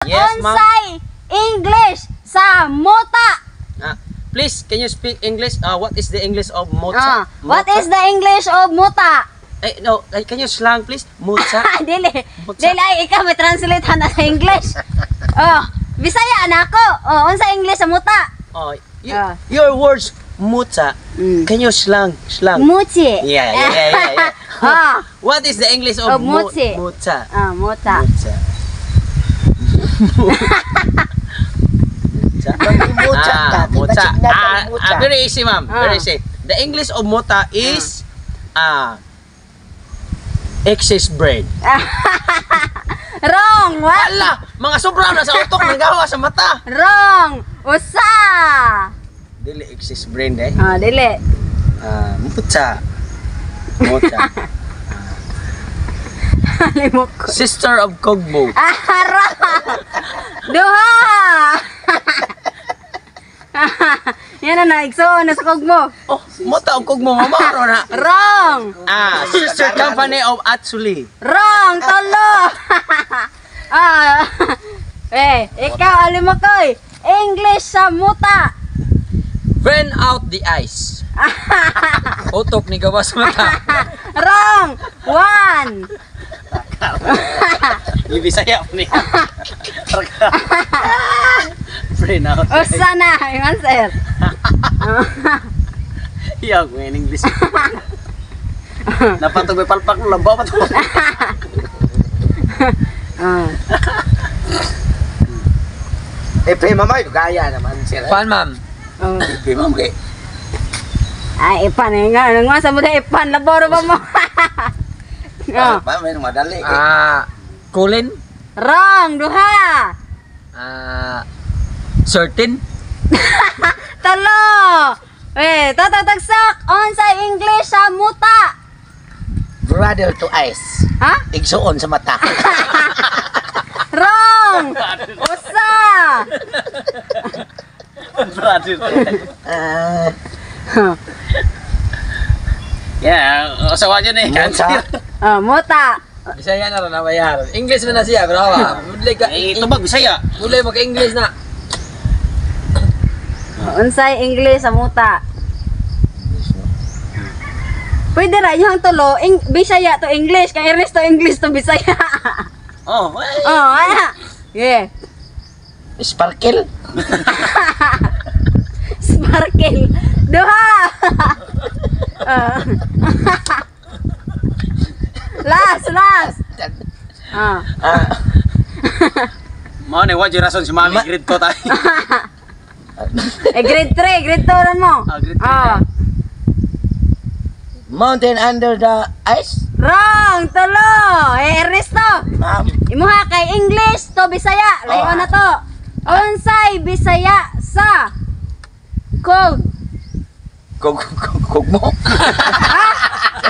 Yes, ma'am. Unsay English sa muta? Ah, please, can you speak English? What is the English of muta? Ah, what is the English of muta? Eh, no, eh, can you slang, please? Muta. Dili. Muta. Dili ay ikaw may translate na sa English. Oh, Bisaya na ako. Oh, unsa English sa muta? Oh, you, Ah. your words, muta. Can you slang? Slang. Muchi. Yeah. Ah, What is the English of Of mutsi. Muta? Ah, muta. Muta. Muta. Muta Ah, ka, muta. basig na Ah, tayo muta. ah, very easy, ma'am. Very Ah. easy. The English of muta is excess bread. Wrong. What? Ala, mga sobra na sa utok nagawa sa mata. Wrong. Usa. Dili excess brain eh. Ah, dili. Ah, muta. Muta. Limok ko. Sister of Kogmo. Ah, wrong. Duha. Yan na naigsoon na sa kugmo. Oh, muta og Kogmo mama ro na. Wrong. Ah, sister company of Atsuli. Wrong. Tulo. Ah. Eh, ikaw alimokoy. English sa muta. Burn out the eyes. Utok ni gawas mata. Wrong. One. Ibisaya po niya. Brain out. Usa na yung answer. Iyaw ko in English. Napatog may palpak no lambaw pa to. Ah. Eh, pre, mama, gaya naman sila. Pan, ma'am. Oh. Pre, ma'am, kay. Ay, ipan eh nga. Nang sa mo na ipan, laboro ba mo? Oh. Pa, may madali. Eh. Ah, Colin. Wrong, duha. Ah, certain. Talo. Eh, tatatagsak. Unsa English sa muta? Brother to eyes. Ha? Igsuon sa mata. Wrong. Usa. Brother. Ah, Yeah, usawa yun eh. Muta. Oh, muta. Bisaya na rin na bayar. English na na siya, bro. Mudlay ka. Eh, tubag Bisaya. Mudlay maka-English na. Unsay English sa muta? Pwede ra yung tulo, Bisaya to English, kay Ernest to English to Bisaya. Oh, eh. Oh, ana. Yeah. Sparkle. Sparkle. Duha. Ah. Last, last. Ah. Ah, Mao ni wa rason si Mami grade ko tayo. Eh, grade 3, grade 2 ran mo. Ah, grade 3. Ah. Mountain under the ice. Wrong, tulo. Eh, Ernesto. Ma'am. Imuha kay English to Bisaya. Layo na to. Unsay Bisaya sa cold? Kog, kog, kog mo.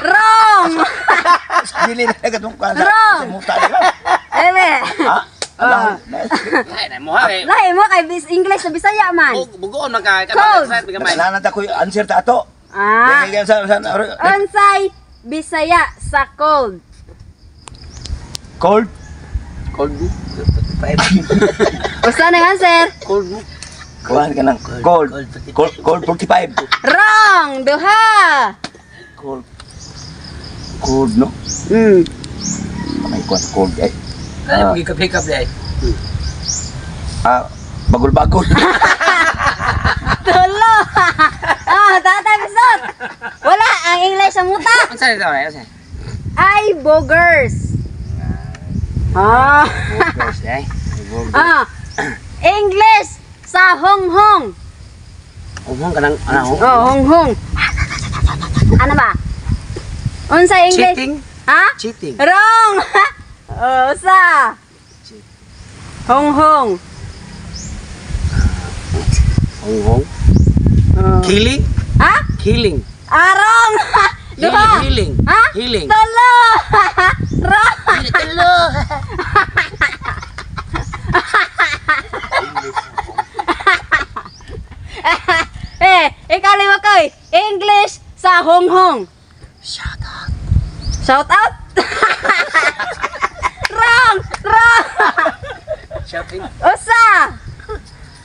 Wrong. Dili na katong kuan Wrong. sa muta nila. Ele. Ah, ala. Ay, na mo ha. Eh. Lahi mo kay English to Bisaya man. Bugoon man ka. Cold. Gamay. Kasalanan ta ko yung answer ta ato. Ah. Dili sa Unsay Bisaya sa cold? Cold. Cold mo. Usa na yung answer. Cold mo. Kuan ka ng cold. Cold, cold 45. Wrong! Duha! Cold. Cold, no? May kuan cold eh. Ano mo hikap-hikap day? Ah, bagol-bagol. Tulo! Ah, tatay bisot! Wala ang English sa muta. Unsa ito eh? Unsa? Ay, boogers. Ah. Boogers eh. Ah. English sa honghong. Umong ka ng ano? Oh, honghong. Ano ba? Unsa English? Cheating? Ha? Cheating. Wrong. Oh, usa. Honghong. Honghong. Oh. Killing? Ha? Killing. Ah, wrong. Duha. Healing. Ha? Healing. Tulo. Wrong. Tulo. Eh, ikaw lima koy. English sa honghong. Shout out. Shout out. Wrong! Wrong! Shopping. Usa.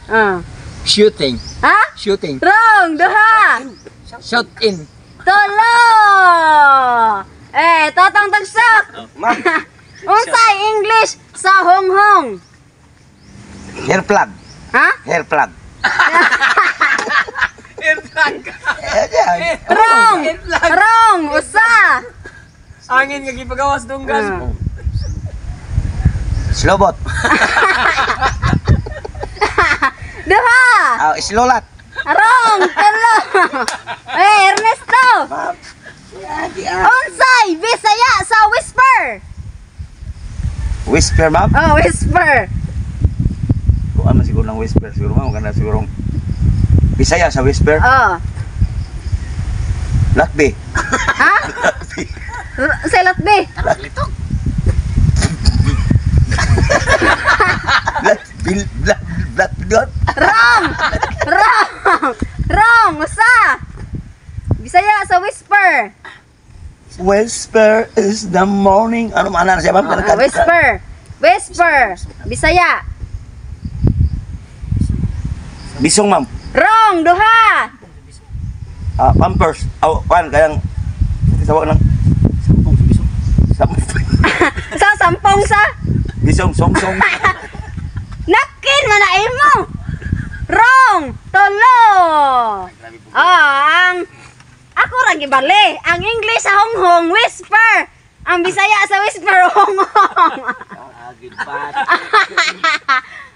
Ah. Shooting. Ha? Shooting. Wrong. Duha. Shot in. Tulo. Eh, Totong Tagsok. Ma'am. Unsay English sa honghong? Hair plug. Ha? Hair plug. Hair plug. Eh, yeah. Wrong. Hair plug. Wrong. Usa. Angin nga gipagawas dunggas. Ah. Slowbot. Duha. Ah, slowlat. Wrong. Tulo. Eh, Ernesto. Ma'am. Ah. Unsay Bisaya sa whisper? Whisper, ma'am. Oh, whisper. Kung ano siguro ng whisper, siguro ma'am, ganda siguro. Bisaya sa whisper. Oh. Lakbi. Ha? Sa latbi. Bil, blat, blat, blat. Wrong. Wrong. Wrong. Usa. Bisaya sa whisper. Whisper is the morning. Ano man na siya, ma'am? Ah, whisper. Whisper. Bisaya. Bisong, ma'am. Wrong. Duha. Ah, pampers. Oh, kan, kayang tawag ng Sampung sa bisong. sampung. Sa sampung sa Bisong, song, song. Nakin man na imo. Wrong. Tulo. Ah, ang ako ra gibali. Ang English sa honghong whisper. Ang Bisaya sa whisper honghong.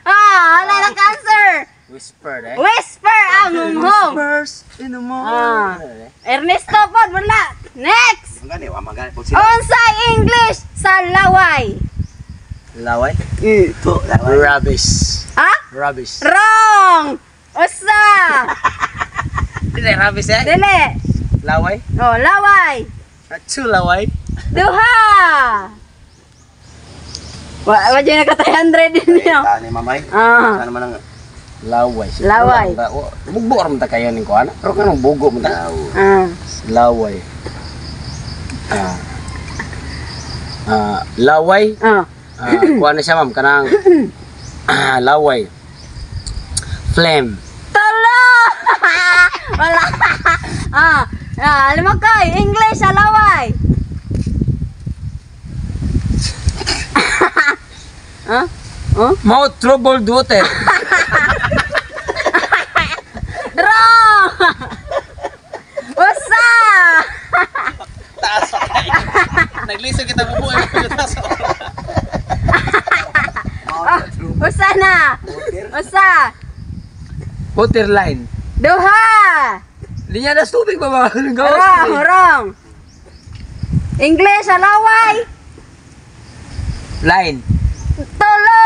Ah, wala na cancer. Whisper eh. Whisper ang honghong. Whispers in the morning. Ah. Ernesto pod wala. Next. Ang gani, wa man gani po sila. Unsay English sa laway? Laway. Ito, laway. Rubbish. Ha? Rubbish. Wrong. Usa. Dili rubbish eh. Dili. Laway. Oh, laway. Two laway. Duha. Wa wa dyan naka 300 din niyo. Tani mamay. Ah. Sana man ang Laway. Laway. Mugbo ra man ta kayo ning kuan. Pero kanang bugo man ta. Ah. Laway. Ah. Ah, laway. Ah. Ah, kuan na siya ma'am kanang laway. Flame. Tulo. Wala. Ah. Ah, alam mo koy, English sa laway. Ah? Oh? Mouth troubled water. Wrong. Usa. Taas pa kayo. Naglisod kita bubuo. Taas. Ah, usa na. Usa. Water line. Duha. Linya na tubig ba ba? Gawas Wrong, tubig. wrong. English sa laway. Line. Tulo.